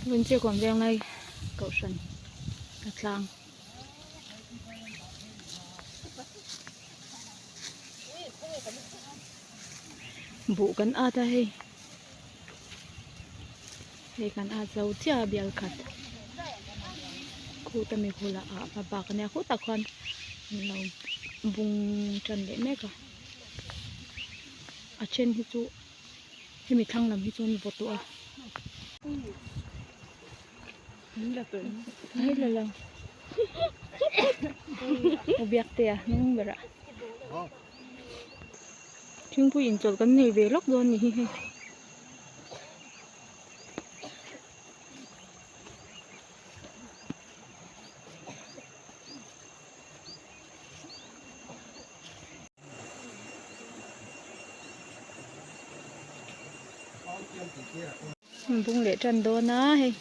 Vunchia kawm veng lai kohhran a tlang. Buh kan at a hei hei kan at zo chiah a bial khat khuta mi khulah ah a bak ania khutah khuan an lo bung tan leh mek a a then hi chu hemi thlang lam hi chuan vaw tawh a. Hei la lo u biak te a hnung berah thingpui inchawlh kan nei ve lawk dawn a ni hi hei. Bung leh tan dawn a hei.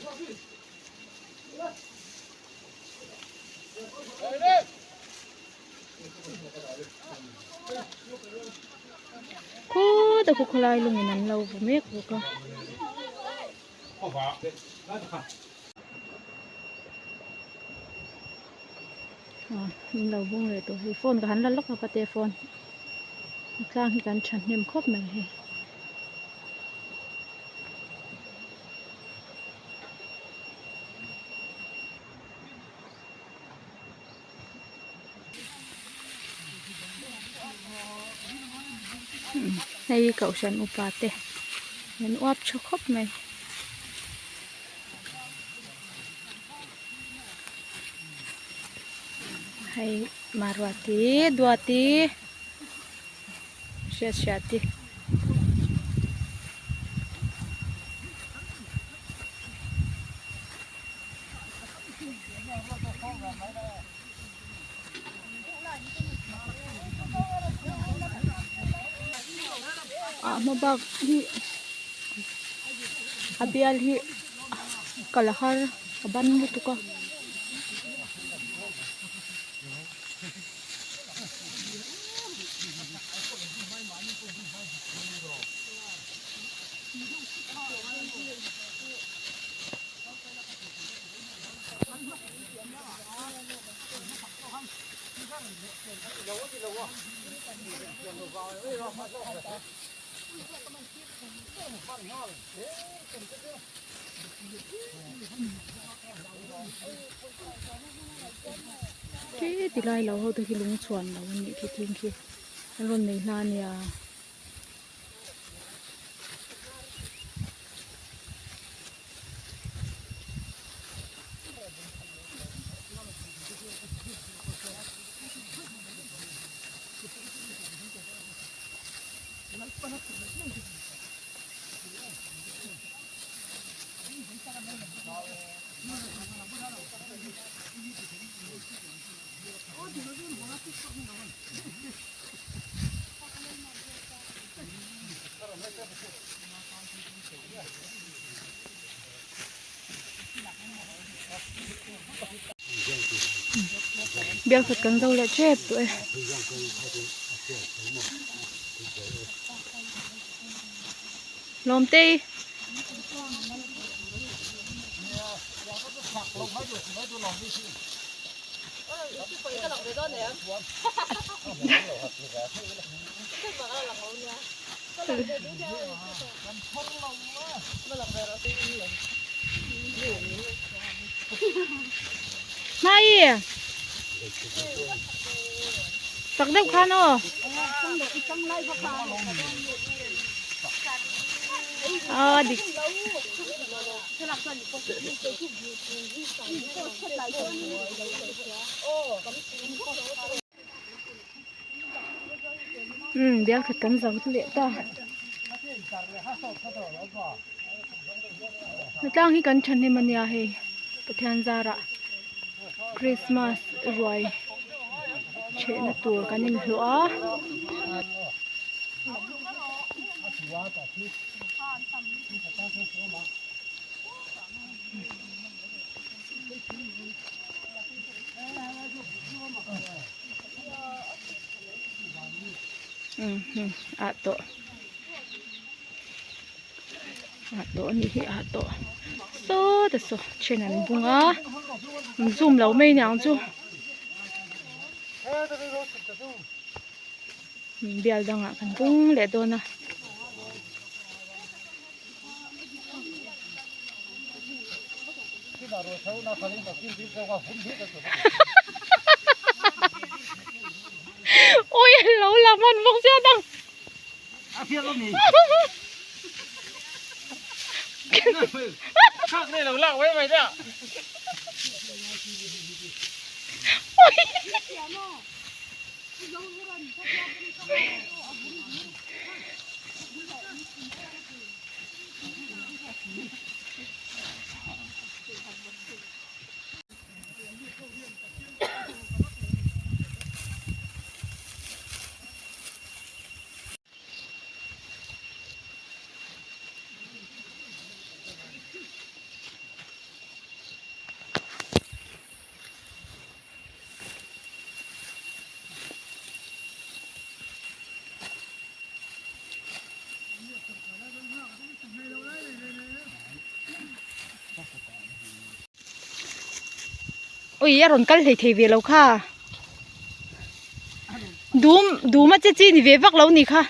Khawta khu khawlai lungin an lo vu mek bawk a. An lo bung leh tawh hei phone ka han la lawk a pate phone a tlang hi kan thahnem khawp mai hei. Hei kohhran upa te an uap tha khawp mai. Hei Maruati Duati hriat hriati. Ah hma bak hi a bial hi kal a har a ban lutuk a. Khi ti lai lo ho te khi lung chhuan lo a nih khi thing khi an rawn nei hna a nia. Bial khat kan zo leh tep tawh e. Lawmtei. Mai chak deuh khan aw a dik umm bial khat kan zo leh ta hnatlang hi kan thahnem ania hei Pathian zarah Christmas ruai chhehna tur kan inhlawh a. Ah tawh ah tawh a nih hi ah tawh. Sawta saw then an bung a an zoom lo mai aniang chu bial dangah kan bung leh dawn a. Ui lo la hman bawk sia dang. Ui a rawn kal hlei thei ve lo kha dum dum a che chi ni ve vak lo ni kha.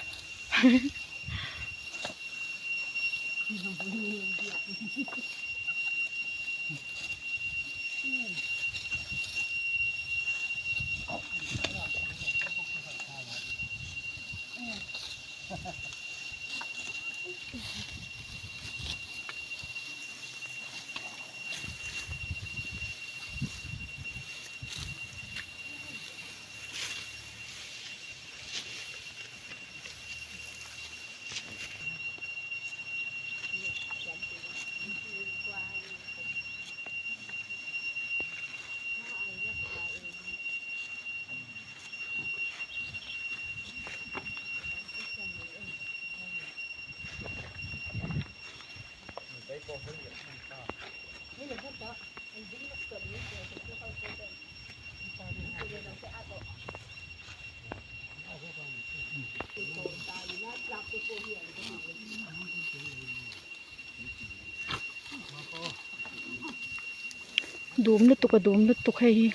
Dum lutuk a dum lutuk hei hi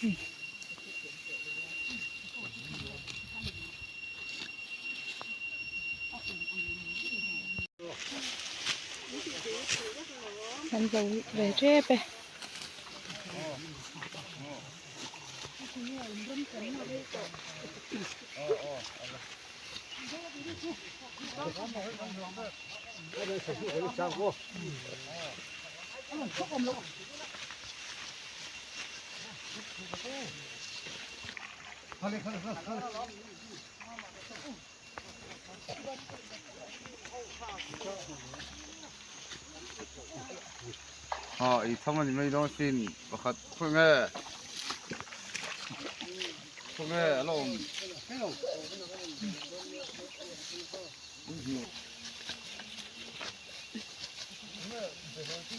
hei. Kan zo ve tep e.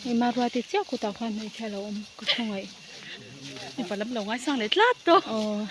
Ema ruati chiah kutah khuan hmeichhia lo awm ka khawngaih. Mipa lam lo ngaisang leh tlat tawh. Aw.